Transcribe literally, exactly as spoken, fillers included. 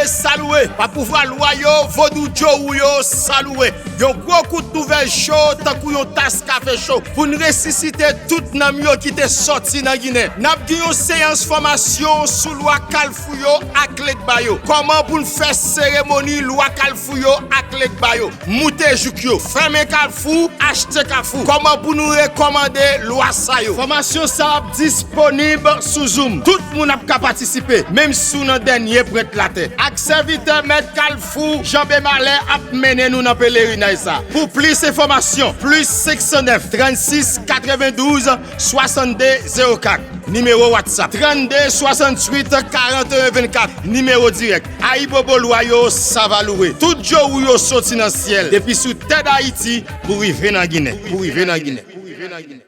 Salouwe, pa pouvwa lwa yo, vodou djowou yo, salouwe. Yon gwo kout nouvèl cho, tankou yon tas kafe cho, pou n resisite tout nanm yo ki te sòti nan Ginen. N ap gen yon seyans fòmasyon sou lwa kalfou yo ak legba yo. Kòman pou n fè seremoni lwa kalfou yo ak legba yo. Moute jouk yo, fèmen kalfou, achte kafou. Kòman pou nou rekòmande lwa sa yo? Fòmasyon sa ap disponib sou Zoom. Tout moun ap ka patisipe, menm si w nan dènye pwent latè. Ak sèvitè mèt kalfou, Janbe Malè ap mennen nou nan pelerinaj sa. Pou plis enfòmasyon, plis senk san nèf, trannsis, katrevendouz, swasannde, zewo kat. Nimewo WhatsApp, trannde, swasanntuit, karanteyen, vennkat. Nimewo dirèk. Ayibobo lwa yo, sa va louwe. Tout djowou yo soti nan syèl. Depi sou tè Dayiti, pou rive nan Ginen. Pou rive nan Ginen.